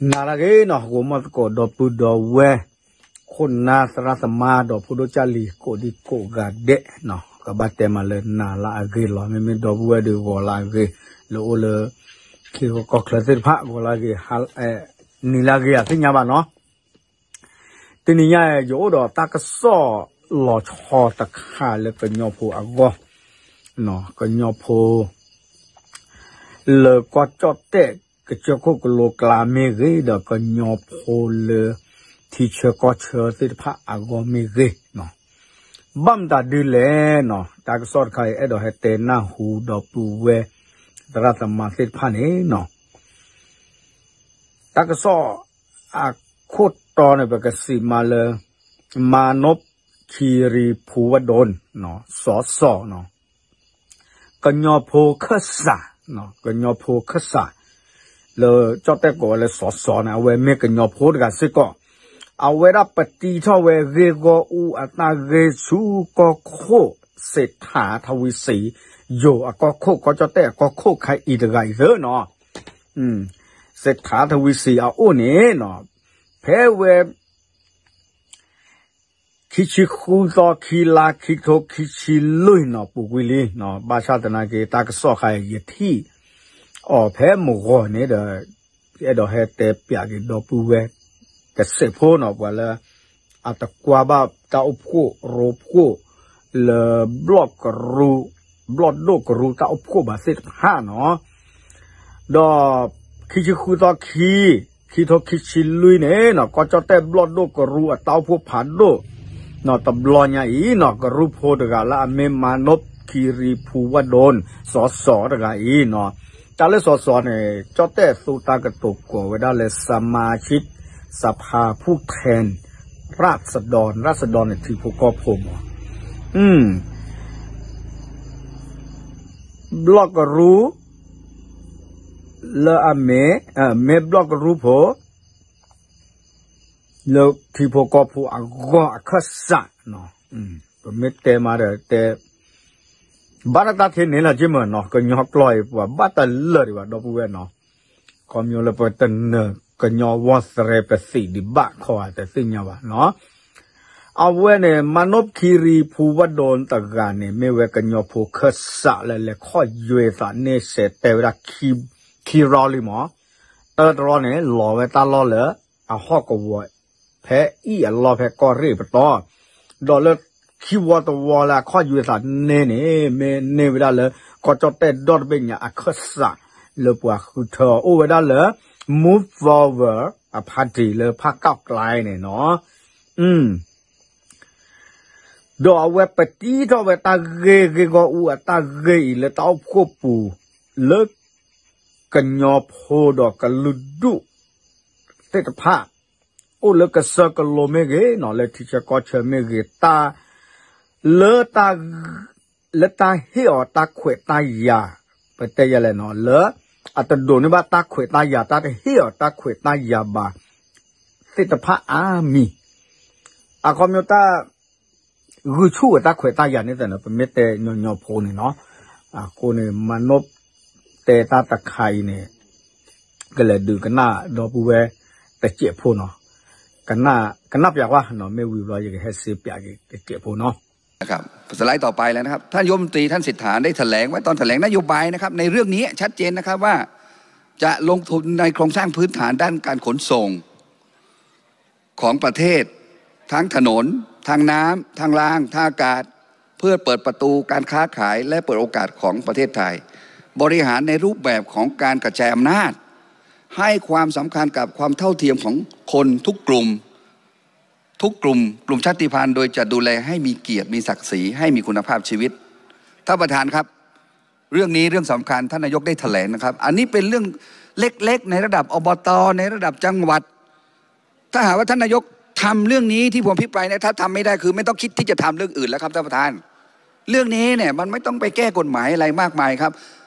နၤလၢအဂ့ၤနီၤ, ဂီၤမီၢ်သကိး ဒီပုၢ်ဒီဝဲၢ်, ခိၣ်နၢ်သရၣ်သမါ ဒီးဖိဒိၣ်ကၢ်လံၤ ကိးဒံကိးဂၤဒဲးနီၤ, ကဘၣ်တဲမးလၢနၤလၢအဂ့ၤလီၤ. မ့မ့ၢ်ဒီပုၢ်ဝဲၢ်ဒီး ဂီၤလၢအဂ့ၤ, လၢအိၣ်လၢ ထံဂီၢ်ကီၢ်ချၢသ့ၣ်တဖၣ် ဂီၤလၢအဂ့ၤ, နံၤလၢအဂ့ၤ အသ့ၣ်ညါဘၣ်နီၤ. တနံၤညါ ယအိၣ်ဒီးတၢ်ကစီၣ်လီၤဆီတခါလၢကညီဖိအဂီၢ်, ကညီဖိ လၢကီၢ်ကၠီၣ်တဲၣ်ကစၢၢ်ခိၣ်ကလိကျါမ့ၢ်ဂ့ၤ, ဒီးကညီဖိလၢထံဆၢကီၢ်ဆၢသ့ၣ်တဖၣ်အဂီၢ်မ့ၢ်ဂ့ၤ, ဘၣ်မတၤဒ်လဲၣ်နီၤ, တၢ်ကစီၣ်တခါအံၤ အဲၣ်ဒိးဟဲတဲနၢ်ဟူဒီပုၢ်ဝဲၢ် သရၣ်သမါသ့ၣ်တဖၣ်န့ၣ်နီၤ. တၢ်ကစီၣ်အခိၣ်တီန့ၣ် ပကစံးမးလၢ မၤနိၣ်ခံရံဖူဝဲၣ်ဒိၣ် စီၤစီၤနီၤ, ကညီဖိခၢၣ်စး, ကညီဖိခၢၣ်စး, လၢကၠီၣ်တဲၣ်ကိးဝဲလၢစီၤစီၤန့ၣ် အဝဲမ့ၢ်ကညီဖိတဂၤစ့ၢ်ကီး, အဝဲဒၣ်ပတံထီၣ်ဝဲဂ့ၢ်ဂီၢ်အူအတၢ်ဂ့ၢ်ဆူကီၢ်ခိၣ် စ့းထးထဝံစံ ယိၤအကီၢ်ခိၣ် ကီၢ်ကၠီၣ်တဲၣ်အကီၢ်ခိၣ်ခါအံၤတဂၤအံၤသၢနီၤ, စ့းထးထဝံစံအအိၣ်န့ၣ်နီၤ, ဖဲဝဲ ခံဆံဃုသီ ခံလါ ခံထိခံဆံလွံၢ်နီၤ ပူၤကွံာ်လံနီၤ, ဘၣ်ဆၣ်သနာ်က့ တၢ်ကစီၣ်ခါအံၤ ယထံၣ်အီၤဖဲမုၢ်ဂီၤန့ၣ်ဒီး အဲၣ်ဒိးဟဲတဲပၠးက့ၤဒီပုၢ်ဝဲၢ် ကစဲးဖိနီၤ, ပှၤလၢအတကွၢ်ဘၣ်တၢ်အိၣ်ဖှိၣ်ရိဖှိၣ် လၢဘျီၣ်ကရူ ဘျီၣ်ဒိၣ်ကရူတၢ်အိၣ်ဖှိၣ်ဘၣ်သ့ၣ်တဖၣ်နီၤ. ဒီးခံဆံဃုသီခံ ခံထိခံဆံလွံၢ်န့ၣ်နီၤ, ကီၢ်ကၠီၣ်တဲၣ်ဘျီၣ်ဒိၣ်ကရူအတၢ်အိၣ်ဖှိၣ်ဖးဒိၣ် နီၤ တဘျီညါအံၤနီၤ, ကရူဖိတဂၤလၢအမ့ၢ်မၤနိၣ်ခံရံဖူဝဲၣ်ဒိၣ် စီၤစီၤတဂၤအံၤနီၤ, တၢ်လၢစီၤစီၤန့ၣ် ကၠီၣ်တဲၣ်သူတၢ်ကတိၤကိးဝဲဒၣ်လၢ စမၤဆံး စဖါဖူၣ်ထဲၣ် ရၣ်စဒီၣ်, ရၣ်စဒီၣ်န့ၣ်ထံဖိကီၢ်ဖိမး ဘျီၣ်ကရူ လၢအမ့ၢ် မ့ၢ်ဘျီၣ်ကရူဖိ လၢထံဖိကီၢ်ဖိအဂီၢ်အခၢၣ်စးနီၤ, ပမ့ၢ်တဲမးဒီးတဲ ဘၣ်တၢ်တၢ်ထဲန့ၣ်လီၤက့မၢ်နီၤ, ကညီကျိာ်အံၤ ပှၤဘၣ်တလၢာ်ဒံးဘၣ် ဒီပုၢ်ဝဲၢ်နီၤ, ခီဖျိလၢပတနၢၤကညီဝီသရဲပသံးဒံးဘၣ်ခီဧါ တသ့ၣ်ညါဘၣ်နီၤ. အဝဲန့ၣ် မၤနိၣ်ခံရံဖူဝဲၣ်ဒိၣ်တဂၤန့ၣ် မ့ၢ်ဝဲကညီဖိခၢၣ်စးလၢလဲၤခီၣ်ယွဲသးန့ၢ်ဆဲးတဲဝဲဒၣ် ခံရီလံမး, တၢတရီန့ၣ် လီၤဝဲတၢ်လီၢ်လၢအဟီၣ်ကဝီၤ ဖဲအံၣ်အလီၢ်ဖဲကီၢ်ရ့ၣ်ပတီၢ်, ဒီးလၢခံဝီတဝီလၢအခီၣ်ယွဲသးန့ၢ်န့ၣ် မ့ၢ်န့ၢ်ဝဲဒၣ်လၢ ကီၢ်ကၠီၣ်တဲၣ်ဒီတဘ့ၣ်ညါအခၢၣ်စး လၢပှၤဃုထၢအီၤအိၣ်ဝဲဒၣ်လၢ Move Forward အ party လၢဖးကီၢ်ကျါန့ၣ်နီၤ. ဒီးအဝဲပတံထီၣ်ဝဲတၢ်ဂ့ၢ်ဂ့ၢ်ဂီၢ်အူအတၢ်ဂ့ၢ်အံၤလၢတၢ်အိၣ်ဖှိၣ်ပူၤ လၢကညီဖိဒီးကလုာ်ဒူၣ်သ့ၣ်တဖၣ် အိၣ်လၢကစၢၢ်ကလိမ့ၢ်ဂ့ၤနီၤ, လၢထံဆၢကီၢ်ဆၢမ့ၢ်ဂ့ၤ, တၢ် လၢတၢ် လၢတၢ်ဟ့ၣ်အီၤတၢ်ခွဲးတၢ်ယာ်, ပတဲယဲလဲၣ်နီၤ, လၢအတဒိးန့ၢ်ဘၣ်တၢ်ခွဲးတၢ်ယာ်, တၢ်တဟ့ၣ်အီၤတၢ်ခွဲးတၢ်ယာ်ဘၣ်သ့ၣ်တဖၣ်အါမံၤ, အခီပညီတၢ် ဂုာ်ဆူၣ်အတၢ်ခွဲးတၢ်ယာ်န့ၣ်သ့ၣ်နီၤ, ပမ့ၢ်တဲညီညီဖိန့ၣ်နီၤ. အဃိန့ၣ် မၤနိၣ်တဲတၢ်တခါအံၤန့ၣ် ကလဲၤဒုးကနၣ်ဒီပုၢ်ဝဲၢ်တစဲးဖိနီၤ, ကနၣ်ပၠးကွၢ်နီၤ, မ့ၢ်ဝံၤဘျီ ယကဟဲစ့ပၠးက့ၤတစဲးဖိနီၤ. นะครับ สไลด์ต่อไปแล้วนะครับ ท่านรัฐมนตรีท่านเศรษฐาได้แถลงไว้ตอนแถลงนโยบายนะครับ ในเรื่องนี้ชัดเจนนะครับว่า จะลงทุนในโครงสร้างพื้นฐานด้านการขนส่ง ของประเทศ ทั้งถนน ทางน้ำ ทางราง ทางอากาศ เพื่อเปิดประตูการค้าขาย และเปิดโอกาสของประเทศไทย บริหารในรูปแบบของการกระจายอำนาจ ให้ความสำคัญกับความเท่าเทียมของคนทุกกลุ่ม ทุกกลุ่ม กลุ่มชาติพันธุ์ โดยจะดูแลให้มีเกียรติ มีศักดิ์ศรี ให้มีคุณภาพชีวิต ท่านประธานครับ เรื่องนี้เรื่องสำคัญ ท่านนายกได้แถลงนะครับ อันนี้เป็นเรื่องเล็กๆ ในระดับ อบต ในระดับจังหวัด ถ้าหากว่าท่านนายกทำเรื่องนี้ที่ผมอภิปรายเนี่ย ถ้าทำไม่ได้คือไม่ต้องคิดที่จะทำเรื่องอื่นแล้วครับท่านประธาน เรื่องนี้เนี่ยมันไม่ต้องไปแก้กฎหมายอะไรมากมายครับ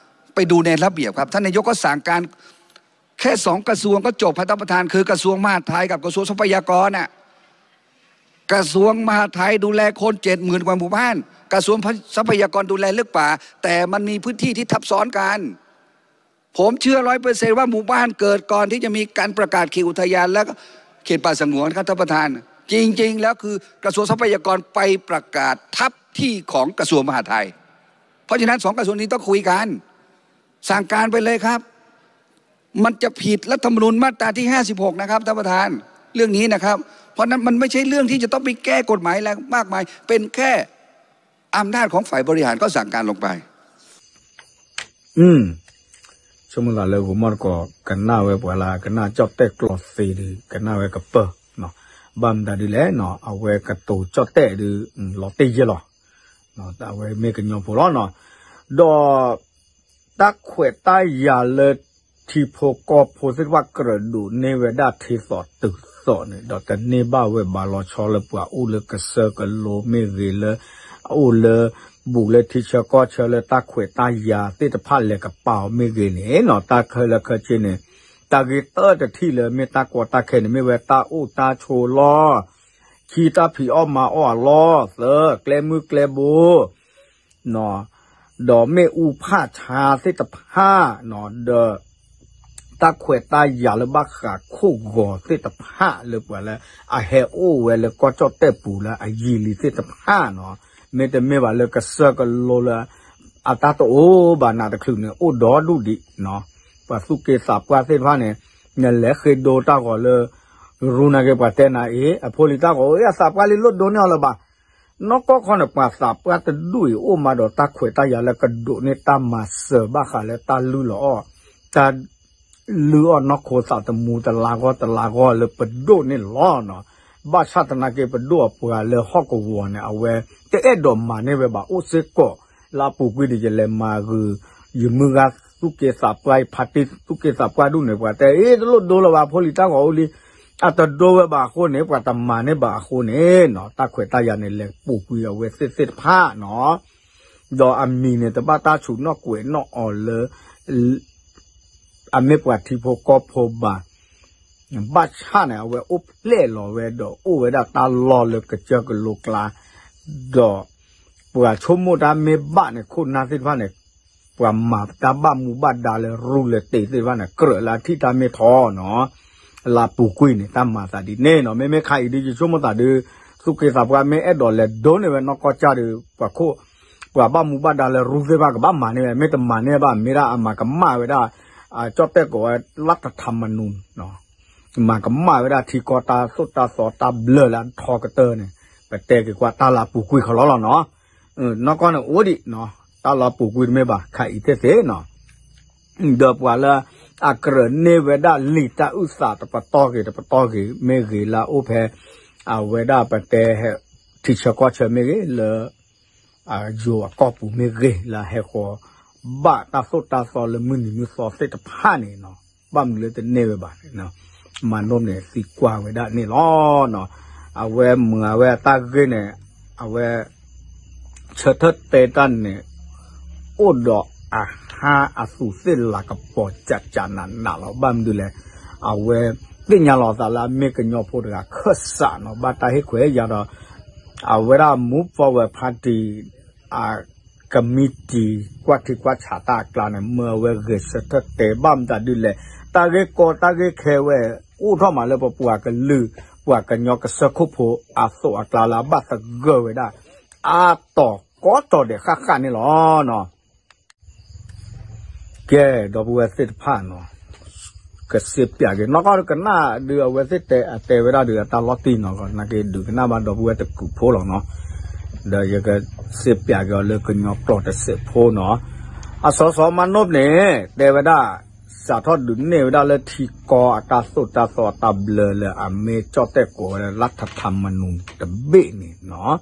ไปดูในระเบียบครับ ท่านนายกก็สั่งการแค่สองกระทรวงก็จบครับท่านประธาน คือกระทรวงมหาดไทยกับกระทรวงทรัพยากรน่ะ กระทรวงมหาดไทยดูแลคนเจ็ดหมื่นกว่าหมู่บ้าน กระทรวงทรัพยากรดูแลเรื่องป่า แต่มันมีพื้นที่ที่ทับซ้อนกัน ผมเชื่อร้อยเปอร์เซ็นต์ว่าหมู่บ้านเกิดก่อนที่จะมีการประกาศเขตอุทยานและเขตป่าสงวนครับท่านประธาน จริงๆแล้วคือกระทรวงทรัพยากรไปประกาศทับที่ของกระทรวงมหาดไทย เพราะฉะนั้นสองกระทรวงนี้ต้องคุยกัน สั่งการไปเลยครับ มันจะผิดรัฐธรรมนูญมาตราที่ห้าสิบหกนะครับท่านประธาน เรื่องนี้นะครับ เพราะนั้นมันไม่ใช่เรื่องที่จะต้องไปแก้กฎหมายอะไรมากมาย เป็นแค่อำนาจของฝ่ายบริหารก็สั่งการลงไป ဆိကမိၣ်သးလၢဂီၤမီၢ်တကိး ကနၣ်ဝဲပှၤလၢကနၣ်ကၠီၣ်တဲၣ်ကျိာ်သ့ဒီး ကနၣ်ဝဲကပၢၢ်, ဘၣ်မတၤဒ်လဲၣ်နီၤ အဝဲကတိၤကၠီၣ်တဲၣ်ဒီး လီၤတ့ၢ်ယဲၢ်လီၤ. အဝဲမ့ၢ်ကညီဖိလီၤနီၤ. ဒီး တၢ်ခွဲးတၢ်ယာ်လၢ ထံဖိကီၢ်ဖိသ့ၣ်တဖၣ်ကြၢးဒိးန့ၢ်ဝဲဒၣ်ထံသီတုၤသီန့ၣ် ဒီးတန့ၢ်ဘၣ်ဝဲဘၣ်လီၤဆီလၢပှၤအိၣ်လၢကစၢၢ်ကလိမ့ၢ်ဂ့ၤ လၢအအိၣ်လၢ ဘူးလၢထံဆၢကီၢ်ဆၢလၢတၢ်ခွဲးတၢ်ယာ်သ့ၣ်တဖၣ်လဲၤကပာ်အီၤမ့ၢ်ဂ့ၤန့ၣ်နီၤ တၢ်ခဲလၢာ်ခဲဆ့န့ၣ် တၢ်ဂ့ၢ်သၢတထံၣ်လၢမ့ၢ်တၢ်ကီတၢ်ခဲန့ၣ် မ့ၢ်ဝဲတၢ်အိၣ်တၢ်ဆိးလီၢ်, ခံတၢ်ဖံးအီၣ်မၤအီၣ်အလီၢ်, သၢ ကျဲမုၢ်ကျဲဘိ ဒီးမ့ၣ်အူဖၣ်ဆါသ့ၣ်တဖၣ်, ဒီး တၢ်ခွဲးတၢ်ယာ်လၢဘၣ်ဃးခိၣ်ဂီၤသ့ၣ်တဖၣ်လၢပှၤလၢအဟဲအိၣ်ဝဲလၢကီၢ်ကၠီၣ်တဲၣ်ပူၤလၢအယံၤလံသ့ၣ်တဖၣ်နီၤ, မ့တမ့ၢ်ဘၣ်လၢကစၢၢ်ကလိလၢ အတၢ်တအိၣ်ဘၣ်နးတချုးန့ၣ် အိၣ်ဒီဒူၣ်ဒံးနီၤ, ပှၤသူၣ်က့သးပှၢ်သ့ၣ်တဖၣ်န့ၣ် နလဲၤဃ့ဒိတၢ်ဂီၤလၢ ရူနာ်က့ ပှၤတဲနၤအံၤ အဖိလံၤတၢ်ဂီၤအံၤ အသးပှၢ်လံလိၣ်ဒိန့ၢ်အီၤလၢၤဘၣ် နီၢ်ကီၢ်ခီန့ၣ် ပှၤသးပှၢ်တဒူၣ်အံၤ အိၣ်မးဒီးတၢ်ခွဲးတၢ်ယာ်လၢကဒိးန့ၢ်တၢ်မၤစၢၤဘၣ်ဃးလၢတၢ်လုၢ်လီၤအီၣ်, တၢ်လုၢ်အီၣ်နီၢ်ခိသးသမူတလါဂီၢ်တလါဂီၢ်လၢပဒိၣ်န့ၢ်လီၤနီၤ, ဘၣ်ဆၣ်သနာ်က့ပဒိၣ်အပှၤလၢဟီၣ်ကဝီၤန့ၣ် အဝဲတအဲၣ်ဒိးမၤန့ၢ်ဝဲဘၣ် အိၣ်စ့ၢ်ကီး လၢအပူၤကွံာ်ဒီး ယလဲၤမၤဂုာ် ယမုၢ်ဂၤသူၣ်က့သးပှၢ်အံၤ ဖါတံၢ်သူၣ်က့သးပှၢ်ဒူၣ်န့ၣ် ပှၤတဲအ့ တလိၣ်ဒိလၢၤဘၣ် ဖိလံၤတၢ်ဂီၤအိၣ်လံ, အတဒိဝဲဘၣ်အဃိန့ၣ် ပှၤတမၤန့ၢ်ဘၣ်အဃိန့ၣ်နီၤ တၢ်ခွဲးတၢ်ယာ်န့ၣ်လဲၤပိာ်ကွံာ်အဝဲသ့ၣ်သ့ၣ်တဖၣ်နီၤ, ဒီးအမံၤန့ၣ် တဘၣ်တၢ်ဆူးနီၣ်ကွဲးနီၣ်အီၤလၢ အမ့ၢ်ပှၤထံဖိကီၢ်ဖိဘၣ် ဘၣ်ဆၣ်န့ၣ် အဝဲအိၣ်ဖျဲၣ်လီၤဝဲဒီးအိၣ်ဝဲဒၣ်တၢ်လီၢ်လၢကစၢၢ်ကလိကျါ, ဒီးပှၤဆိကမိၣ်တၢ်မ့ၢ်ဘၣ်န့ၣ် ခိၣ်နၢ်သ့ၣ်တဖၣ်န့ၣ် ပှၤမၤတၢ်ဘၣ်မူဘၣ်ဒါလၢရူလၢတ့ၤသ့ၣ်တဖၣ်န့ၣ် ကြၢးလၢအထံၣ်တၢ်မ့ၢ်ထီနီၤ, လၢအပူၤကွံာ်န့ၣ် တၢ်မၤသးဒ်န့ၣ်နီၤ, မ့မ့ၢ်ခါအံၤဒ်ယဆိကမိၣ်သးဒီး သူၣ်က့သးပှၢ်မ့ၢ်အဲၣ်ဒိးလဲၤဒိန့ၢ်ဝဲနီၢ်ကီၢ်ကၢ်ဒီး ပှၤခိၣ် ပှၤဘၣ်မူဘၣ်ဒါလၢရူသ့ၣ်တဖၣ်ကဘၣ်မၤန့ၢ်ဝဲ မ့ၢ်တမၤန့ၢ်ဘၣ် မ့ၢ်ဒၣ်အမၤကမၣ်ဝဲဒၣ် ကၠီၣ်တဲၣ်ကိးဝဲ လၢတထးမနူၤ မၤကမၣ်ဝဲဒၣ်ထံကီၢ်တၢ်သိၣ်တၢ်သီတၢ်ဘျၢလၢအထီကတၢၢ်န့ၣ် ပတဲက့ၤကွၢ်တၢ်လၢအပူၤကွံာ်ခီလီၤလီၤနီၤ, နီၢ်ကီၢ်န့ၣ်အိၣ်ဒံးနီၤ, တၢ်လၢအပူၤကွံာ်တမ့ၢ်ဘၣ် ခါအံၤသ့ၣ်သ့ၣ်နီၤ, ဒီးပှၤလၢ အကြၢးန့ၢ်ဝဲဒၣ်လံာ်တၢ်အုၣ်သးတပတီၢ်ဂ့ၤတပတီၢ်ဂ့ၤမ့ၢ်ဂ့ၤလၢအအိၣ်ဖဲ အဝဲဒၣ်ပတဲ ထံဆၢကီၢ်ဆၢမ့ၢ်ဂ့ၤလၢ ယိၤအကီၢ်ပူၤမ့ၢ်ဂ့ၤ လၢအဟဲဃီၤ ဘၣ်တၢ်သိၣ်တၢ်သီလၢမုၢ်နံၤမုၢ်သီသ့ၣ်တဖၣ်န့ၣ်နီၤ, ဘၣ်မနုၤလၢတန့ၢ်ဝဲဘၣ်န့ၣ် မၤနိၣ်န့ၣ်သံကွၢ်ဝဲဒၣ်န့ၣ်လီၤ. အဝဲမုာ်အဝဲအတၢ်ဂ့ၢ်န့ၣ် အဝဲ ဆၢထၢၣ်တဲတၢ်န့ၣ် အိၣ်ဒီးအဟါအသူးသ့ၣ်လၤကပီၤကးကးနးနးလီၤ. ဘၣ်မနုၤလဲၣ်, အဝဲသ့ၣ်ညါလီၤအသးလၢအမ့ၢ်ကညီဖိတဂၤခၢၣ်စးနီၤ, ဘၣ်တၢ်ဟ့ၣ်ခွဲးယာ်ဒီး အဝဲဒၣ် Move Forward Party အ committee ကွၢ်ထံကွၢ်ဆးတၢ်အကျါန့ၣ် မၢအဝဲဂဲၤဆၢထၢၣ်တဲဘၣ်မတၤဒ်လဲၣ်, တၢ်ဂ့ၢ်ကီတၢ်ဂ့ၢ်ခဲဝဲ အိၣ်ထီၣ်မးလၢပပှၤကလုာ် ပှၤကညီကစၢၢ်ခိၣ်ဖိအသိးအကျါလၢအဘၣ်သဂၢၢ်ဝဲဒၣ် အါတီၤကီတီၤဒဲးဃၣ်ဃၣ်န့ၣ်လီၤ. ကဲ ဒီပုၢ်ဝဲၢ်သ့ၣ်တဖၣ်နီၤ, ကစ့ပၠးက့ၤ နီၢ်ကီၢ်ကနၣ်ဒုး အဝဲသ့ၣ်တဲ အတဲဝဲဒၣ်ဒုး အတၢ်လီၤတံၢ်နီၤ, နာ်က့ဒုးကနၣ်ဘၣ်ဒီပုၢ်ဝဲၢ်တကုးဖိလီၤနီၤ, ဒီးယကစ့ပၠးက့ၤအီၤလၢကညီကျိာ်တစဲးဖိနီၤ, အစီစီမၤနိၣ်န့ၣ် တဲဝဲဒၣ် စးထီၣ်ဒုးနဲၣ်ဝဲဒၣ်လၢထံကီၢ်အတၢ်သိၣ်တၢ်သီအတၢ်ဘျၢလၢအမ့ၢ်ကၠီၣ်တဲၣ်ကိးဝဲလၢ လါထးထးမနူၤ တဘ့ၣ်န့ၣ်နီၤ,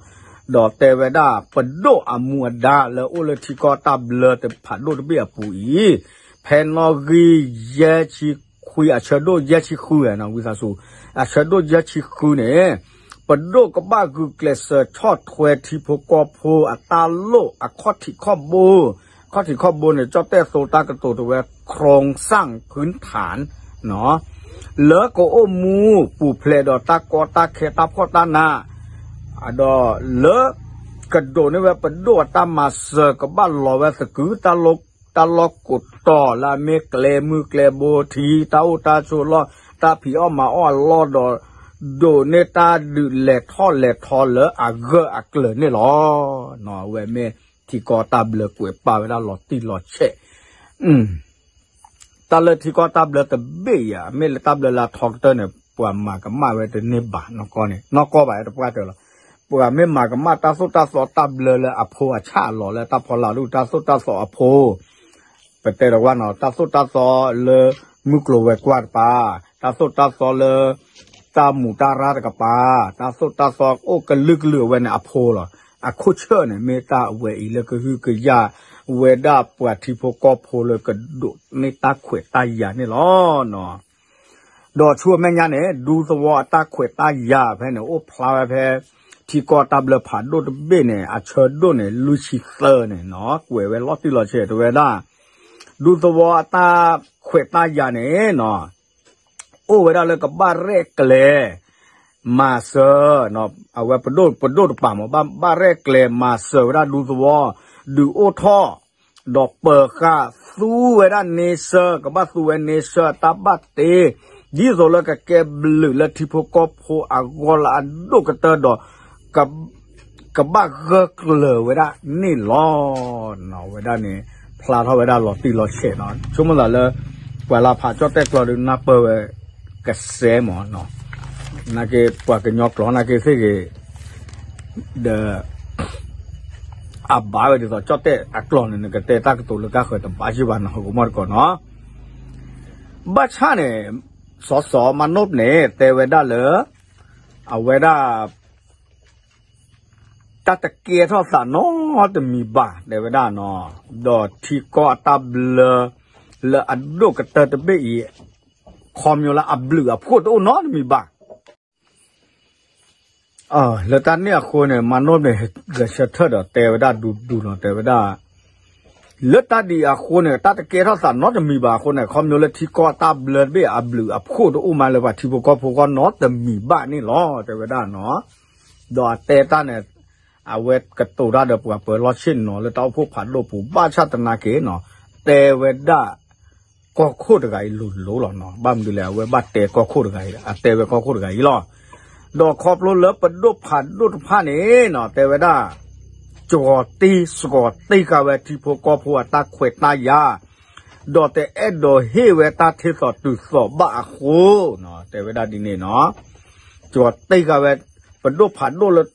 ဒီးတဲဝဲဒၣ် ပဒိၣ်အမူအဒါလၢအိၣ်လၢထံကီၢ်တၢ်ဘျၢတဖးဒိၣ်တဘ့ၣ်အပူၤအံၤ ဖဲနီၣ်ဂံၢ်ယဲၢ်ဆံခွံ အဆၢဒိၣ်ယဲၢ်ဆံဃုနီၤ ဝံသးစူၤ အဆၢဒိၣ်ယဲၢ်ဆံဃုန့ၣ် ပဒိၣ်ကဘၣ်ဂုာ်ကျဲးစၢးဆီၣ်ထွဲထံဖိကီၢ်ဖိအတၢ်လိၣ်အခီၣ်ထံးခီၣ်ဘိ, ခီၣ်ထံးခီၣ်ဘိန့ၣ် ကၠီၣ်တဲၣ်သိတၢ်ကတိၤတဝဲ โครงสร้างพื้นฐาน လၢကအိၣ်မူပူၤဖျဲးဒီးတၢ်ကီတၢ်ခဲတၢ်ဖှီၣ်တၢ်နး, ဒီးလၢ ကဒိးန့ၢ်ဝဲပဒိၣ်အတၢ်မၤစၢၤ ကဘၣ်လီၤဝဲသကုၤတၢ်လိၣ် တၢ်လီၢ်ကိးတီၤလၢအမ့ၢ်ကျဲမုၢ်ကျဲဘိထံ တၢ်အိၣ်တၢ်ဆိးလီၢ် တၢ်ဖံးအီၣ်မၤအီၣ်အလီၢ်ဒီး ဒိးန့ၢ်တၢ်ဒုးလဲၤထီၣ်လဲၤထီလၢအဂၢၢ်အကျၢၤန့ၣ်လီၤ. အဝဲမ့ၢ်ထံကီၢ်တၢ်ဘျၢကွဲးပာ်ဝဲဒၣ်လီၤတံၢ်လီၤဆဲး တၢ်လၢထံကီၢ်တၢ်ဘျၢတဘ့ၣ်အံၤ မ့ၢ်လၢတၢ်ဘျၢလၢအထီကတၢၢ်န့ၣ် ပှၤမၤကမၣ်ဝဲတန့ၢ်ဘၣ်နီၢ်ကီၢ်န့ၣ် နီၢ်ကီၢ်ဘၣ်တပှၢ်တၢၢ်လီၤ. ပှၤမ့ၢ်မၤကမၣ်တၢ်သိၣ်တၢ်သီတၢ်ဘျၢလၢအဖိအဆၣ်အလီၢ်လၢတၢ်ဖီလာ်ဒူၣ်တၢ်သိၣ်တၢ်သီအဖိ ပတဲဒီးဝဲနီၤ တၢ်သိၣ်တၢ်သီလၢမုၢ်ကျိၤဝဲၤကွာ်တကပၤ, တၢ်သိၣ်တၢ်သီလၢ တၢ်မူးတၢ်ရၢ်တကပၤ, တၢ်သိၣ်တၢ်သီအိၣ်ကလုာ်ကလုာ်အဝဲန့ၣ်အဖိလီၤ. အခိၣ်ဆၢၣ်န့ၣ် မ့ၢ်တၢ်အဝဲအံၤလၢကဟုကယာ်ဝဲဒၣ်ပှၤထံဖိကီၢ်ဖိလၢကဒိးန့ၢ်တၢ်ခွဲးတၢ်ယာ်န့ၣ်လီၤ. ဒီးဆူအမဲာ်ညါန့ၣ် ဒူသဝီအတၢ်ခွဲးတၢ်ယာ်ဖဲန့ၣ် အိၣ်ဖျါဝဲဖဲ ထံကီၢ်တၢ်ဘျၢဖးဒိၣ်တဘ့ၣ်န့ၣ် အဆၢဒိၣ်န့ၣ် လွံၢ်ဆံသၢန့ၣ်နီၤ ကွဲးဝဲလီၤတံၢ်လီၤဆဲးတဝဲဒၣ် ဒူသဝီအတၢ်ခွဲးတၢ်ယာ်န့ၣ်နီၤ အိၣ်ဝဲဒၣ်လၢကဘၣ်ရဲၣ်ကျဲၤ မၤစၢၤ အဝဲပဒိၣ်ပဒိၣ်တပၤမ့ၢ် ဘၣ်ဘၣ်ရဲၣ်ကျဲၤမၤစၢၤဝဲဒၣ်ဒူသဝီ ဒုးအိၣ်ထီၣ် ဒီးပၢၤဃာ်သူဝဲဒၣ်န့ဆၢ ကဘၣ်သူဝဲန့ဆၢအတၢ်ဘၣ်တ့ ဒ်သိးလၢကကဲဘျုးလၢထံဖိကီၢ်ဖိအဂီၢ်လၢအဒိၣ်ကတၢၢ်ဒီး ကဘၣ်ဂၢၢ်ကျၢၤဝဲဒၣ်န့ၣ်လီၤ. ဝဲဒၣ်န့ၣ် ဖျါထီၣ်ဝဲဒၣ်လီၤတံၢ်လီၤဆဲးနီၤ ဆိကမိၣ်သးလၢ ပှၤလၢဖးကၠီၣ်တဲၣ်ကျီဒုးနၢ်ပၢၢ်ဝဲကစဲးမးနီၤ နာ်က့ပှၤကညီကျိာ်နာ်က့သ့ၣ်ဂ့ၤ ဒီး အဘၣ်ဝဲဒ်သိးကၠီၣ်တဲၣ်အကျိာ်န့ၣ် နကတဲတၢ်ကတိၤလၢကါဃၢၤတဘၣ်ယုၢ်ဘၣ်နီၤ ဟီၣ်ကမီၣ်တကိးနီၤ ဘၣ်ဆၣ်န့ၣ် စီၤစီၤမၤနိၣ်န့ၣ် တဲဝဲဒၣ်လၢ အဝဲဒၣ် တၢ်တကဲထီၣ်သးနီတမံၤဘၣ် တဲဝဲဒၣ်နီၤ ဒီးထံကီၢ်အတၢ်ဘျၢ လၢအဒိၣ်ကတၢၢ်တဘ့ၣ်အံၤ ခီဖျိလၢအဘျုးအဖှိၣ်တအိၣ်နီတမံၤဘၣ် လၢတၢ်န့ၣ်အဃိန့ၣ် မၤနိၣ်န့ၣ် ဂဲၤဆၢထၢၣ်ဒီးတဲဝဲဒၣ်ဒူဒူနီၤ တဲဝဲဒၣ် လၢတၢ်ဒ်အံၤအဃိန့ၣ် တၢ်တကဲထီၣ်သးနီတမံၤဘၣ်အဃိန့ၣ် ခီဖျိလၢထံကီၢ်အတၢ်ဘျၢတဘ့ၣ်အဘျုးအဖှိၣ်တအိၣ်မးလၢပှၤထံဖိကီၢ်ဖိအဂီၢ်နီတမံၤဘၣ်န့ၣ်လီၤ တဲဝဲဒၣ်နီၤ ဒီးအတဲတၢ်န့ၣ် အဝဲကတိၤတၢ်ဒီးပှၤပၢၤလီၢ်ဆ့ၣ်နီၤလၢတၢ်အိၣ်ဖှိၣ်ဖးဒိၣ်ပူၤ ဘၣ်ဆၣ်သနာ်က့နီၤ တဲဝဲဒၣ် ကီၢ်ခိၣ်တဂၤအံၤလိၤလိၤလီၤနီၤ ဘၣ်မနုၤလဲၣ် အဝဲဘၣ်တဲကီၢ်ခိၣ်တဂၤအံၤ အတဲဝဲကီၢ်ခိၣ်တဂၤအံၤလီၤ ဒီးခီဖျိလၢပဒိၣ်ဖးဒိၣ်တဖၣ်န့ၣ်နီၤ တဲဝဲဒၣ် ကၠီၤတံၢ်စှီၤတံၢ်ဃာ်ဝဲထံဖိကီၢ်ဖိအတၢ်ခွဲးတၢ်ယာ် ဒီးတအဲၣ်ဒိးဟ့ၣ်ဝဲတၢ်ထ့သိးတုၤသိးဘၣ်အဃိ တဲဝဲဒၣ်ဒ်န့ၣ်နီၤ ကၠီၤတံၢ်ဃာ်ဝဲ ပဒိၣ်ဖးဒိၣ်လၢ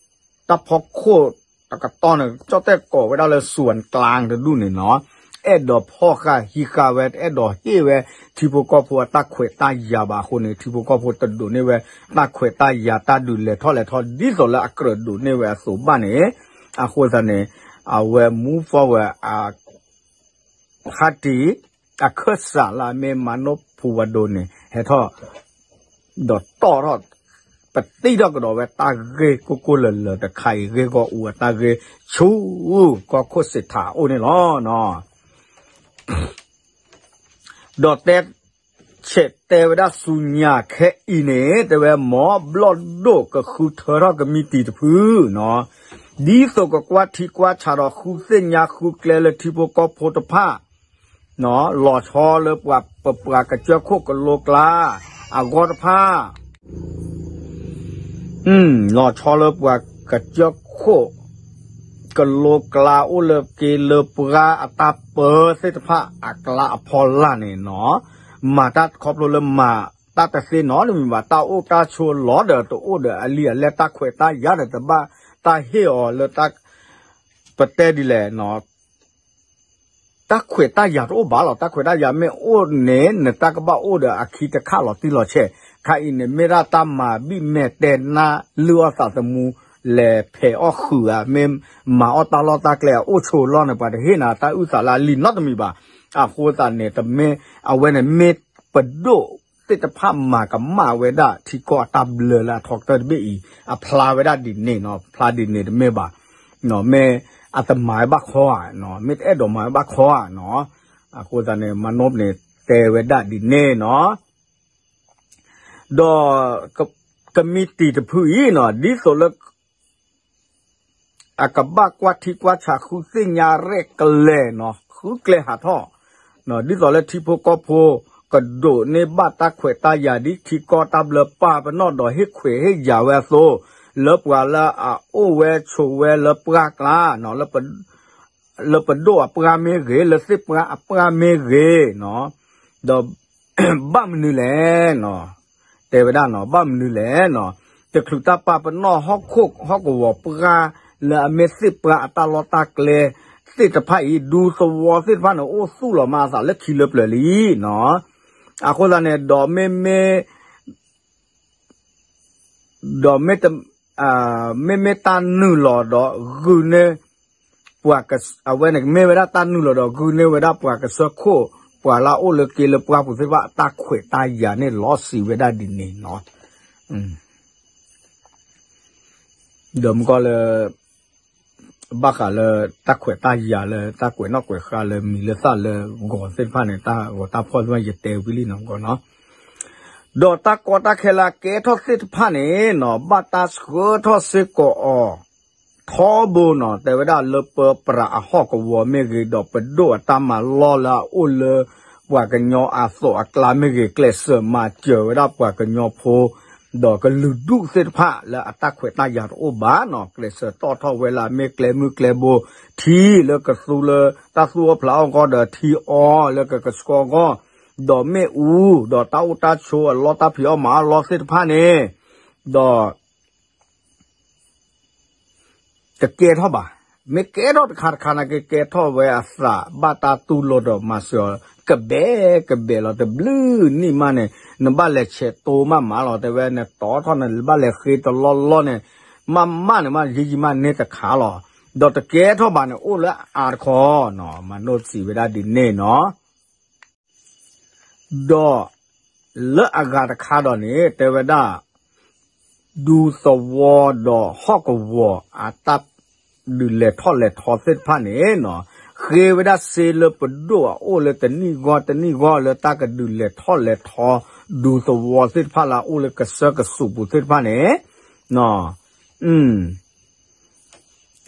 တၢ်ဖီခိၣ်တကတီၢ်န့ၣ် ကၠီၣ်တဲၣ်ကိးဝဲဒၣ်လၢ စွၣ်ကျၣ် တဒူၣ်န့ၣ်နီၤ အဲၣ်ဒိးဖီၣ်ဃာ်ဟံးဃာ်ဝဲ တအဲၣ်ဒိးဟ့ၣ်ဝဲ ထံဖိကီၢ်ဖိအတၢ်ခွဲးတၢ်ယာ်ဘၣ်အဃိန့ၣ် ထံဖိကီၢ်ဖိတဒိးန့ၢ်ဝဲ တၢ်ခွဲးတၢ်ယာ်တၢ်ဒုးလဲၤထီၣ်လဲၤထီ ဒ်သိးလၢအကြၢးဒိးန့ၢ်ဝဲအသိးဘၣ်န့ၣ် အဃိသတးန့ၣ် အဝဲ move forward အ ခါတံၢ် အခၢၣ်စးလၢအမ့ၢ်မၤနိၣ်ဖူဝါဒိၣ်န့ၣ် ဟဲထီၣ် ဒီးတီၣ်ထီၣ် ပတံၢ်ထီၣ်ကဒီးဝဲတၢ်ဂ့ၢ်ကိၢ်ကိၢ်လၢၤလၢၤတခါအံၤ ဂ့ၢ်ဂီၢ်အူအတၢ်ဂ့ၢ်ဆူ ကီၢ်ခိၣ်စ့းထးအိၣ်န့ၣ်လီၤ. ဒီးတဲ ဆဲးတဲဝဲဒၣ်ဆူညါခဲအံၤန့ၣ် တဲဝဲ မ်ဘျီၣ်ဒိၣ်ကဃုထၢထီၣ်ကမံးတံာ်တဖု ဒ်သိးကကွၢ်ထံကွၢ်ဆးဒီးဃုသ့ၣ်ညါဃုကျဲလၢထံဖိကီၢ်ဖိတဖၣ် လီၤဆီလၢပှၤ ပပှၤကစၢၢ်ခိၣ်ကလိကျါ အဂီၢ်တဖၣ် လီၤဆီလၢပှၤကစၢၢ်ခိၣ် ကလိကျါအိၣ်လၢက့လၢပှၢ်အတၢ်ပၢသ့ၣ်တဖၣ်အကျါအဖီလာ်န့ၣ်နီၤ မၤတၢ်ခီဖျိလၢမၤတၢ်တသ့နီတမံၤဘၣ် တၢ်အိၣ်တၢ်ဆိးလီၤဒီးတအိၣ်ဒီးအလံာ်အလဲၢ် တၢ်ခွဲးတၢ်ယာ်ဒီးတဘၣ်တၢ်ဟ့ၣ်အီၤလၢ ပတဲဒ်လဲၣ် တၢ်ခွဲးတၢ်ယာ်တအိၣ်ဘၣ်လီၤ. တၢ်ခွဲးတၢ်ယာ်မ့ၢ်အိၣ်န့ၣ် နတၢ်ကဘၣ်အိၣ်ဒီးအခံတခါလီၤတံၢ်လီၤဆဲး ခါအံၤန့ၣ် မ့ၢ်ဒၣ်တၢ်မၤဘံၣ်မဲာ်တဲနၢ်လုၢ်အီၣ်သးသမူ လဲၤဖဲးအီၣ်ဃုာ်ဧါ မ့ၢ်မၤအီၣ်တၢ်လီၢ်တၢ်ကျဲအအိၣ်ဆိးလီၢ်န့ၣ် ပှၤတဟ့ၣ်နၤတၢ်အုၣ်သးလၢအလံာ်နီတမံၤဘၣ်. အဃိသတးန့ၣ် တမ့ၢ် အဝဲန့ၣ်မ့ၢ်ပဒိၣ်သ့ၣ်တဖၣ်မၤကမၣ်ဝဲဒၣ်ထံကီၢ်အတၢ်ဘျၢလၢအထီကတၢၢ်တဘ့ၣ်အံၤ အဖျါဝဲဒၣ်ဒ်န့ၣ်နီၤ ဖျါဒ်န့ၣ်တမ့ၢ်ဘၣ် မ့ၢ်အတမၤဝဲဘၣ်ခီဧါ မ့ၢ်တအဲၣ်ဒိးမၤဝဲဘၣ်ခီဧါနီၤ. အဃိသတးန့ၣ် မၤနိၣ်န့ၣ်တဲဝဲဒၣ်ဒ်န့ၣ်နီၤ ဒီး ကမံးတံာ်တဖုအံၤနီၤ ဒ်သိးလၢ အကဘၣ်ကွၢ်ထံကွၢ်ဆးဃုသ့ၣ်ညါရဲၣ်ကျဲၤနီၤ ဃုကျဲဟးထီၣ် ဒ်သိးလၢထံဖိကီၢ်ဖိ ကဒိးန့ၢ်ဘၣ်တၢ်ခွဲးတၢ်ယာ်ဒ်ထံကီၢ်တၢ်ဘျၢပၢ်ပနီၣ်ဒီးဟ့ၣ်ခွဲးဟ့ၣ်ယာ်ဝဲအသိး, လၢပှၤလၢအအိၣ်ဝဲဆိးဝဲလၢပှၢ်ကျါ လၢပဒိၣ်အပှၢ်မ့ၢ်ဂ့ၤ, လၢသ့ၣ်ပှၢ်အပှၢ်မ့ၢ်ဂ့ၤ, ဒီး ဘၣ်မနုၤလဲၣ်, တဲဝဲဒၣ်နီၤ, ဘၣ်မနုၤလဲၣ်နီၤ, တချုးတၢ်ပာ်ပနီၣ်ဟီၣ်ခိၣ်ဟီၣ်ကဝီၤပှၢ် လၢအမ့ၢ်သ့ၣ်ပှၢ်အတၢ်လီၢ်တၢ်ကျဲသ့ၣ်တဖၣ်အံၤ ဒူသဝီသ့ၣ်တဖၣ်န့ၣ် အိၣ်သူၣ်လီၤမးအသးလၢခံလၢပျၢၤလံနီၤ. အဃိသတးန့ၣ် ဒီးမ့မ့ၢ် ဒီး မ့မ့ၢ်တၢ်နုာ်လီၤဒီးဂုာ်န့ၢ် ပှၤက အဝဲန့ၣ်မ့ၢ်ဝဲဒၣ်တၢ်နုာ်လီၤဒီးဂုာ်န့ၢ်ဝဲဒၣ်ပှၤကစၢၢ်ခိၣ် ပှၤလၢအအိၣ်လၢက့လၢပှၢ်ပူၤသ့ၣ်တဖၣ်အတၢ်ခွဲးတၢ်ယာ်န့ၣ်လီၤစံးဝဲဒၣ်ဒ်န့ၣ်နီၤ. ဒီးမုၢ်ကီၢ်လၢ ဘၣ်ဃးလၢတၢ်ခွဲးတၢ်ယာ်လၢ တၢ်ကွဲးနီၣ်ကွဲးဃါလၢမံၤလၢသၣ်လၢဂီၤသ့ၣ်တဖၣ်န့ၣ် တၢ်ဂီၤတၢ်ဖီၣ်သ့ၣ်တဖၣ်ယတဲဝံၤလံနီၤ မုၢ်ကီၢ်နီၤ. ဒီးတၢ်ကီတၢ်ခဲလၢအကဲထီၣ်သ့ၣ်တဖၣ်န့ၣ်နီၤ ဘၣ်တၢ်ဆှၢထီၣ်စ့ၢ်ကီးအီၤ ထီဘိနီၤ တဲဝဲဒၣ်လၢပၢပြးအဟီၣ်ကဝီၤမ့ၢ်ဂ့ၤ ဒီးပဒိၣ်အတၢ်မၤလီၢ်လၢအအိၣ်လၢ ပှၤကညီအသိးအကျါမ့ၢ်ဂ့ၤ ကျဲးစၢးမၤစၢၤဝဲဒၣ်ပှၤကညီဖိ ဒီးကလုာ်ဒူၣ်သ့ၣ်တဖၣ်လၢအတၢ်ခွဲးတၢ်ယာ်တအိၣ်ဘၣ်နီၤ ကျဲးစၢးတီၣ်ထီၣ်ဝဲလၢအမ့ၢ်ကျဲမုၢ်ကျဲဘိ ထံလၢကသူလၢ တၢ်သူၣ်အီၣ်ဖျးအီၣ်အဂီၢ်ဒီးထံအီလၢကကဆှီအဂီၢ် ဒီးမ့ၣ်အူ ဒီးတၢ်အိၣ်တၢ်ဆိးအလီၢ်တၢ်ဖံးအီၣ်မၤအီၣ်လီၢ်သ့ၣ်တဖၣ်န့ၣ် ဒီး တကဲထီၣ်ဘၣ်. မ့ၢ်ကဲထီၣ်တခါတခါန့ၣ် ကကဲထီၣ်ဝဲအသး ဘၣ်တၢ်တူၢ်လိာ်ဒီးမၤစၢၤအီၤ ကဘဲးကဘဲးလီၤ တဘျုးနံၣ်မးန့ၣ် နဘၣ်လဲၤဆဲးတိမးမးလီၤ တဲဝဲ နတီထီၣ်န့ၣ် ဘၣ်လဲၤဃ့တလီၢ်လီၢ်န့ၣ် မးမးန့ၣ်မး ယံာ်ယံာ်မးန့ၢ်တခါလီၤ. ဒီးတကဲထီၣ်ဘၣ်န့ၣ် အိၣ်လၢအါတခီနီၤ မၤနိၣ်စံးဝဲဒၣ်ဒ်န့ၣ်နီၤ. ဒီးလၢအဂၤတခါဒီးန့ၣ် တဲဝဲဒၣ် ဒူသဝီဒီးဟီၣ်ကဝီၤအတၢ်ဒုးလဲၤထီၣ်လဲၤထီသ့ၣ်တဖၣ်န့ၣ်နီၤ ဃ့ဝဲဒၣ်စ့လၢပဒိၣ်အအိၣ်လၢတနံၣ်ဂီၢ်တနံၣ်ဂီၢ်လၢတၢ်ကဒုးလဲၤထီၣ်လဲၤထီ ဒူသဝီသ့ၣ်တဖၣ်လၢအအိၣ်လၢကစၢၢ်ကဆူးပူၤသ့ၣ်တဖၣ်န့ၣ်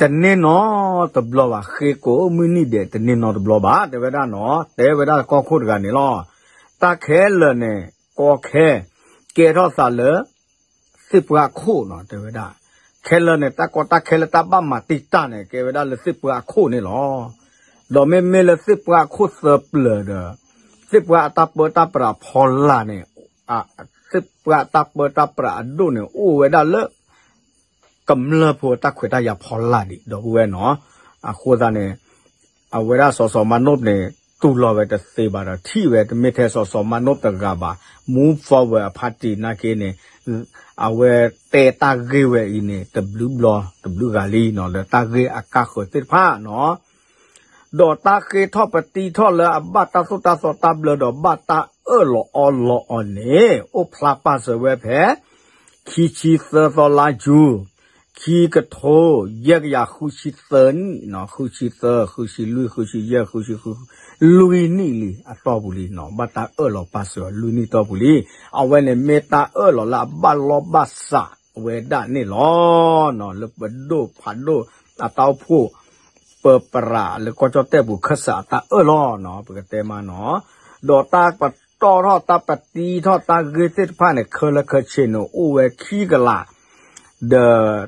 တန့ၢ်နီတဘျီဘၣ် ဃ့ကိးမုၢ်နံၤဒဲး တန့ၢ်နီတဘျီဘၣ် တဲဝဲဒၣ်နီၤ တဲဝဲဒၣ်ကီၢ်ခိၣ်တဂၤန့ၣ်လီၤ. တၢ်ခဲလၢာ်န့ၣ် ကီခဲ ကဲထီၣ်သးလၢ သ့ၣ်ပှၢ်ခိၣ်နီၤ တဲဝဲဒၣ် ခဲလၢာ်န့ၣ် တၢ်ကီတၢ်ခဲလၢာ်တၢ်ဘၣ်မၤတံာ်တာ်န့ၣ် ကဲဝဲဒၣ်လၢသ့ၣ်ပှၢ်ခိၣ်န့ၣ်လီၤ. ဒီးမ့မ့ၢ်လၢသ့ၣ်ပှၢ်ခိၣ်သၢပျၢၤဒီး သ့ၣ်ပှၢ်အတၢ်ပၢတၢ်ပြးဖီလာ်န့ၣ် သ့ၣ်ပှၢ်တၢ်ပၢတၢ်ပြးအဒိၣ်န့ၣ် အိၣ်ဝဲဒၣ်လၢ ကမျၢၢ်ဖိတၢ်ခွဲးတၢ်ယာ်ဖီလာ်ဒံး ဒီပုၢ်ဝဲၢ်နီၤ. အဃိသတးန့ၣ် အဝဲဒၣ်စီၤစီၤမၤနိၣ်န့ၣ် တူၢ်လိာ်ဝဲတသ့ဘၣ်ဒီး ထံၣ်ဝဲတမ့ၢ်ထဲစီၤစီၤမၤနိၣ်တဂၤဘၣ် Move Forward အ party နာ်က့န့ၣ် အဝဲတဲတၢ်ဂ့ၢ်ဝဲအံၤန့ၣ် တဘျုးဘျီ တဘျုးဂၤလံနီၤ လၢတၢ်ဂ့ၢ်အကါဃၢၤသ့ၣ်တဖၣ်နီၤ ဒီးတၢ်ဃ့ထီၣ်ပတံထီၣ်လၢအဘၣ်တၢ်သိၣ်တၢ်သီတၢ်ဘျၢဒီး ဘၣ်တၢ်အၢၣ်လီၤအီလီၤအီၤန့ၣ် အိၣ်ဖျါပာ်စၢၤဝဲဖဲ ခံဆံသၢသီလါယူၤ ခံကထိ ယဲၢ်ကယၤဃုဆံသၢနံၣ်နီၤ ဃုဆံသၢ ဃုဆံလွံၢ် ဃုဆံယဲၢ် ဃုဆံဃု လွံၢ်နံၣ်လံအတီၢ်ပူၤလံနီၤ ဘၣ်တၢ်အၢၣ်လီၤပာ်စၢၤအီၤလွံၢ်နံၣ်တီၢ်ပူၤလံ. အဝဲန့ၣ်မ့ၢ်တၢ်အၢၣ်လီၤလၢအဘၣ်လီၢ်ဘၣ်စးဝဲဒၣ်န့ၣ်လီၤ. လၢပဒိၣ်ဖးဒိၣ်အတၢ်အိၣ်ဖှိၣ် ပၢပြးလၢကီၢ်ကၠီၣ်တဲၣ်ပူၤခၢၣ်စးအတၢ်အၢၣ်လီၤနီၤ ပကတဲမးနီၤ ဒီးတၢ်ပတီၢ်ထီၣ်တၢ်ပတံထီၣ်တၢ်ဂ့ၢ်သ့ၣ်တဖၣ်န့ၣ် ခဲလၢာ်ခဲဆ့န့ၣ် အိၣ်ဝဲခံကလး ဒီး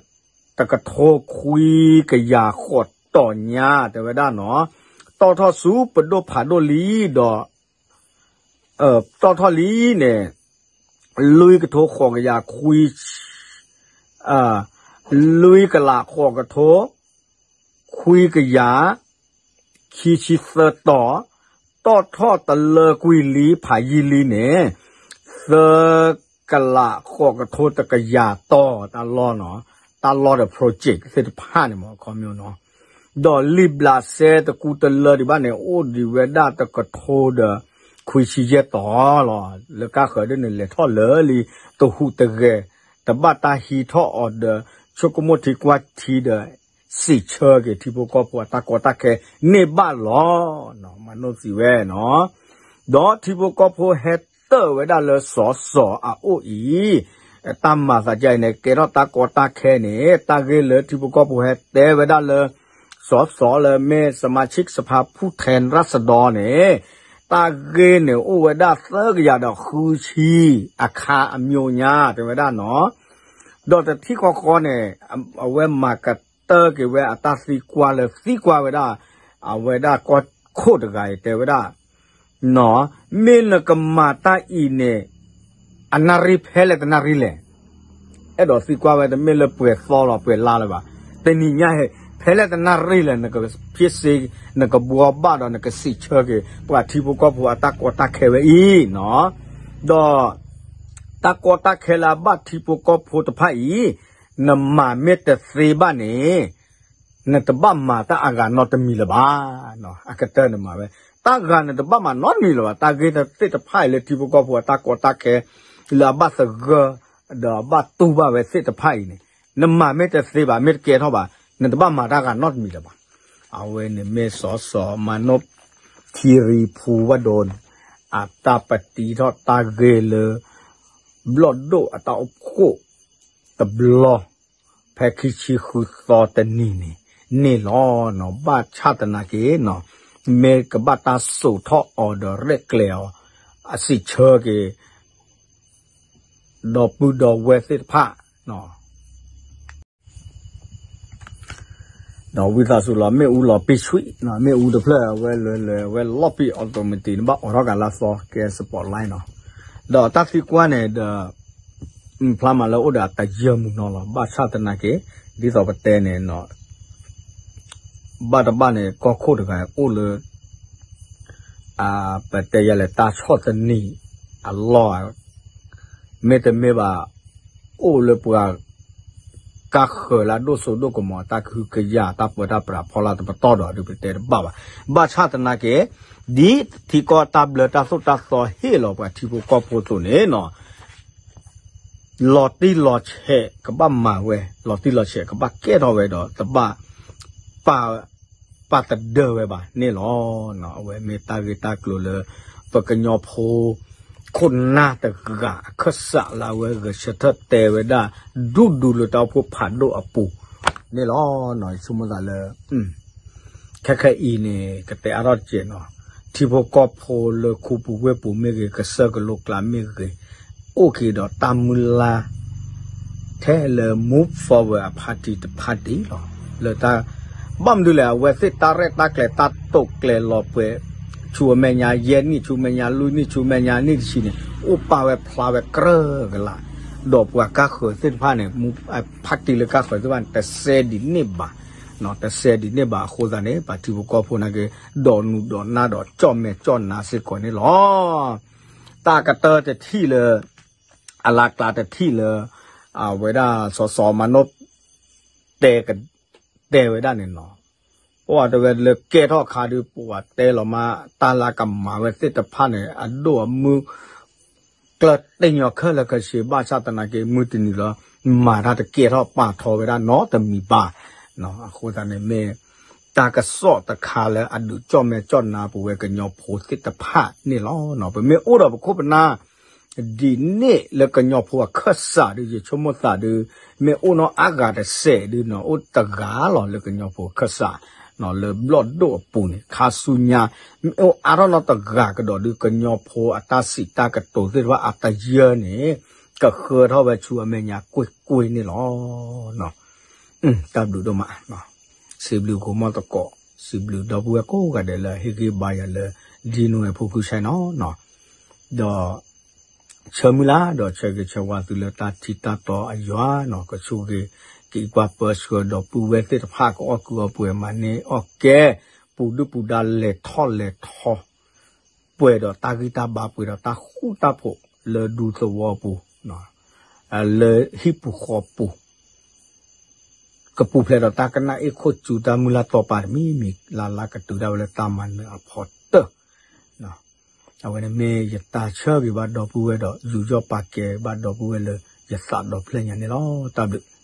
တကထိခွံကယၤဃိးတီၤညါ တဲဝဲဒၣ်နီၤ တီၢ်ထီၣ်ဆူပဒိၣ်ဖးဒိၣ်လံဒီး တီၢ်ထီၣ်လံန့ၣ် လွံၢ်ကထိဃိးကယၤခွံ လွံၢ်ကလးဃိးကထိ ခွံကယၤ ခံဆံသၢတီၤ, တီၢ်ထီၣ်တလၢကွံာ်လံ ဖးယံာ်လံန့ၣ် သၢကလးဃိးကထိတကယၤတီၤ တၢ်လီၢ်နီၤ, တၢ်လီၢ်ဒီး project သ့ၣ်တဖၣ်န့ၣ်မ့ၢ် ခီမ့ၢ်နီၤ, ဒီးလံာ်ဘျးစဲတကူတလၢဒံးဘၣ်န့ၣ် အိၣ်ဒံးဝဲဒၣ်တကထိဒီး ခွံဆံယဲၢ်တီၤလီၤ. လၢကါဃၢၤဒ်န့ၣ် လဲၤထီၣ်လၢာ်လံ တဟူးတဂဲၤ တဘၣ်တၢ်ဟံးထီၣ်အီၤဒီး ဆိကမိၣ်ထံကွၢ်ထံဒီး စံးဆၢက့ၤထံဖိကီၢ်ဖိအတၢ်ကီတၢ်ခဲန့ၣ်ဘၣ်လီၤ. မၤနိၣ်စံးဝဲနီၤ, ဒီးထံဖိကီၢ်ဖိဟဲတၢၢ်ဝဲဒၣ်လၢစီၤစီၤအအိၣ်အံၤ တၢ်မၤသးဒ်အံၤန့ၣ် ကဲထီၣ်တၢ်ကီတၢ်ခဲန့ၣ် တၢ်ဂ့ၢ်လၢထံဖိကီၢ်ဖိဟဲတဲဝဲဒၣ်လၢ စီၤစီၤလၢမ့ၢ် สมาชิกสภาผู้แทนราษฎร န့ၣ် တၢ်ဂ့ၢ်န့ၣ်အိၣ်ဝဲဒၣ်သၢကယၤဒီးဃုဆံ အခါအမျိုးညါ တဲဝဲဒၣ်နီၤ, ဒီးတထံၣ်ဃီဃီန့ၣ် အဝဲမၤကတၢၢ်က့ၤဝဲအတၢ်သံကွၢ်လၢသံကွၢ်ဝဲဒၣ် အဝဲဒၣ်ကီၢ်ခိၣ်တဂၤအံၤတဲဝဲဒၣ် မ့ၢ်နကမၤတၢ်အံၤန့ၣ် အနၣ်ရံၣ်ဖဲလဲၣ်တနၣ်ရံၣ်လဲၣ်. အဲၣ်ဒိးသံကွၢ်ဝဲတမ့ၢ်လၢပှဲၤသီလီၤပှဲၤလါလၢၤဘၣ်. တနံၤညါဟဲ ဖဲလဲၣ်တနၣ်ရံၣ်လဲၣ် နကဖံးစ့ နကဘှီဘၣ်ဒီးနကစံးဆၢက့ၤ ပှၤထံဖိကီၢ်ဖိအတၢ်ကီတၢ်ခဲဝဲအံၤနီၤ, ဒီး တၢ်ကီတၢ်ခဲလၢအဘၣ်ထံဖိကီၢ်ဖိတဖၣ်အံၤ နမၤမ့ၢ်တသ့ဘၣ်န့ၣ် နတဘၣ်မၤတၢ်အဂၤနီတမံၤလၢၤဘၣ်. အကတၢၢ်န့ၣ်မၤဝဲ တၢ်ဂၤနတဘၣ်မၤနီတမံၤလၢၤဘၣ်. တၢ်ဂ့ၢ်သ့ၣ်တဖၣ်အံၤလၢထံဖိကီၢ်ဖိအတၢ်ကီတၢ်ခဲ လၢအဘၣ်သဂၢၢ် ဒီးအဘၣ်တူၢ်ဘၣ်ဝဲသ့ၣ်တဖၣ်အံၤန့ၣ် နမၤမ့ၢ်တသ့ဘၣ် မ့ၢ်တကဲထီၣ်ဘၣ် နတဘၣ်မၤတၢ်ဂၤနီတမံၤလၢၤဘၣ်. အဝဲန့ၣ်မ့ၢ်စီၤစီၤမၤနိၣ် ထံရံဖူဝဲဒိၣ်န့ၣ် အတၢ်ပတံထီၣ်တၢ်ဂ့ၢ်လၢ ဘျီၣ်ဒိၣ်အတၢ်အိၣ်ဖှိၣ်တဘျီ ဖဲခံဆံဃုသီတနံၤန့ၣ် န့ၣ်လီၤနီၤ. ဘၣ်ဆၣ်သနာ်က့နီၤ မ့ၢ်ကဘၣ်တၢ်စိာ်ထီၣ်အီၤဒီးရဲၣ်ကျဲၤအီၤ အစံးဆၢက့ၤ ဒီပုၢ်ဒီဝဲၢ်သ့ၣ်တဖၣ် ဒီးဝံသးစူၤလီၤ မ့ၣ်အူလီၤပံာ်ဆှံ, မ့ၣ်အူတဖျၢၣ်အဝဲလဲၤလဲၤ အဝဲလီၤပံာ် automatic န့ၣ် ဘၣ်အိးထီၣ်က့ၤလၢသီကဲ spotlight နီၤ. ဒီးတၢ်သံကွၢ်န့ၣ်ဒီး ဖျါမးလၢအိၣ်ဒီးအတယၢၢ်မုာ်နီၤလီၤ. ဘၣ်ဆၣ်သနာ်က့ ဒ်သိးပတဲန့ၣ် ဘၣ်တဘၣ်န့ၣ် ကီၢ်ခိၣ်တဂၤအိၣ်လၢ ပတဲယၤလဲၣ် တၢ်ဆီၣ်သနံးအလီၢ် မ့တမ့ၢ်ဘၣ် အိၣ်လၢပှၤ ကါဃၢၤလၢအဒိၣ်စိဒိၣ်ကမီၤ တၢ်ကဟုကယာ် တၢ်ပၢတၢ်ပြးဖီလာ်တပတီၢ်ဒီး ဒုးပတဲတဘၣ်ဘၣ်. ဘၣ်ဆၣ်သနာ်က့ ဒ်ထံကီၢ်တၢ်ဘျၢတၢ်သိၣ်တၢ်သီဟ့ၣ်လီၤပှၤထံဖိကီၢ်ဖိအသိးန့ၣ်နီၤ လီၤတံၢ်လီၤဆဲးကဘၣ်မၤဝဲ လီၤတံၢ်လီၤဆဲးကဘၣ်ကဲထီၣ်ဝဲဒီး တဘၣ်ပာ် ပာ်တဒၢဝဲဘၣ်န့ၣ်လီၤ. အဝဲမ့ၢ်တၢ်ဂ့ၢ်တၢ်ကျိၤလၢ ပကညီဖိ ခိၣ်နၢ်တဂၤအခၢၣ်စးလၢအဝဲဂဲၤဆၢထၢၣ်တဲဝဲဒၣ် ဒူဒူလၢတၢ်အိၣ်ဖှိၣ်ဖးဒိၣ်အပူၤန့ၣ်လီၤ. ယဆိကမိၣ်သးလၢ ခဲခဲအံၤန့ၣ် ကတဲအါထီၣ်တကဲးနီၤ ထံဖိကီၢ်ဖိလၢခူပူၤဝ့ၢ်ပူၤမ့ၢ်ဂ့ၤ ကစၢၢ်ကလိကျါမ့ၢ်ဂ့ၤ အိၣ်က့ၤဒီးတၢ်မုၢ်လၢ် ထဲလၢ move forward အဖါတံၢ်တဖါတံၢ်လီၤ. လၢတၢ် ဘၣ်မနုၤလဲၣ် အဝဲသ့ၣ်တၢ်ရဲၣ်တၢ်ကျဲၤတၢ်တိာ်ကျဲၤလီၤပှဲၤ ဆူအမဲာ်ညါယဲၢ်နံၣ် ဆူမဲာ်ညါလွံၢ်နံၣ် ဆူမဲာ်ညါနံၣ်တဆံန့ၣ် အိၣ်ပာ်ဝဲဖျါဝဲကြၢးကလာ် ဒီးပှၤကါဃၢၤသ့ၣ်တဖၣ်န့ၣ် ဖါတံၢ်လၢကါဃၢၤသ့ၣ်တဖၣ်န့ၣ် တစဲဒ်န့ၣ်ဘၣ် တစဲဒ်န့ၣ်ဘၣ်အဃိသတးန့ၣ် ပှၤထံဖိကီၢ်ဖိနာ်က့ ဒိးနုာ်ဒိးနါဒီးကၠီၣ်မဲာ်ကၠီၣ်နါစ့ၢ်ကီးန့ၣ်လီၤ. တၢ်ကတၢၢ်တထံၣ်လၢ အလါကျါတထံၣ်လၢ အဝဲဒၣ်စီၤစီၤမၤနိၣ် တဲ တဲဝဲဒၣ်န့ၣ်နီၤ ပှၤတဲဝဲလၢကဲထီၣ်အခါဒုး ပှၤတဲလီၤမး တၢ်လၢကမၤဝဲသ့ၣ်တဖၣ်န့ၣ် အဒိၣ်အမုၢ် ကျၢၢ်တ့ၢ်ညီခဲလၢာ်ခဲဆ့ ဘၣ်ဆၣ်သနာ်က့ မုၢ်တနံၤလီၤ မၤတၢ်တကဲထီၣ်ပာ်ထီၣ်ဝဲဒၣ်နီတမံၤဘၣ်. အဃိသတးန့ၣ်မ့ၢ် တၢ်ကစီၣ်တခါလၢအဒုးကၠီၣ်မဲာ်ကၠီၣ်နါပဝဲကညီဖိသ့ၣ်တဖၣ်န့ၣ်လီၤ. ပမ့ၢ်အိၣ်ဒီးပခိၣ်ပနၢ် ဒ်န့ၣ်လၢကညီဖိအခၢၣ်စးဒီး ယဆိကမိၣ်သးဒီး မ့ၢ်အိၣ်နီၢ်အါဂၤတစဲးဒီးနီၤ အိၣ်တဂၤလီၤလၢကညီဖိအခၢၣ်စး လၢဘျီၣ်ဒိၣ်အပူၤန့ၣ် ခါဆူညါ မ့ၢ်အိၣ်အါထီၣ်နီတဂၤကဒီးဒီး ကညီဖိအတၢ်စံးတၢ်ကတိၤသ့ၣ်တဖၣ်အတယၢၢ်န့ၣ် ကဃၢထီၣ်ဝဲဆူအမဲာ်ညါကွ့ၢ်ကွ့ၢ်န့ၣ်လီၤ. တၢ်ဘျုးဒိၣ်မး စံးဘျုးကိးမီၢ်သကိး စံးဘျုးဒီပုၢ်ဝဲၢ်ကိးဂၤဒဲးလၢဟ့ၣ်ဂံၢ်ဘါယၤလၢ ဒ်နိဝဲဖိကူၣ်ဆဲနီၤ ဒီး ဆၢမုၢ်လၢ် ဒီးဆၢဂ့ၤဆၢဝါသုလၢတၢ်ထံၣ်တၢ်တီအယွၤနီၤ ကဆိၣ်ဂ့ၤ ကအံးကွၢ်ပၢဆှၢဒီပုၢ်ဝဲၢ်သ့ၣ်တဖၣ် ကအီၣ်ကုၢ်အီၣ်ပှဲၤမၤန့ၢ်အီၣ်ကဲ ပူၤဒုၣ်ပူၤဒါလဲၤထီၣ်လဲၤထီ ပှဲၤဒီးတၢ်ဂံၢ်တၢ်ဘါ ပှဲၤဒီးတၢ်ဃူတၢ်ဖိး လၢဒူသဝီပူၤ လၢဟံၣ်ပူၤဃီပူၤ ကပူၤဖျဲးဒီးတၢ်ကနၣ်အ့ၣ်ခိၣ်စူၤ တၢ်မုၢ်လၢ်တီပာ်တမံၤမံၤ လၢ်လၢ်ကတုၤဒၣ်ဝဲလၢတၢ်မၤနၢၤအဖီတၢၢ် အဝဲန့ၣ်မ့ၢ်ယတၢ်ဆၢဂ့ၤဘၣ်ဒီပုၢ်ဝဲၢ်ဒီး ယူးယီၣ်ပာ်ကဲဘၣ်ဒီပုၢ်ဝဲၢ်လၢ ယသးဒီဖျၢၣ်ညါန့ၣ်လီၤ. တၢ်ဘျုး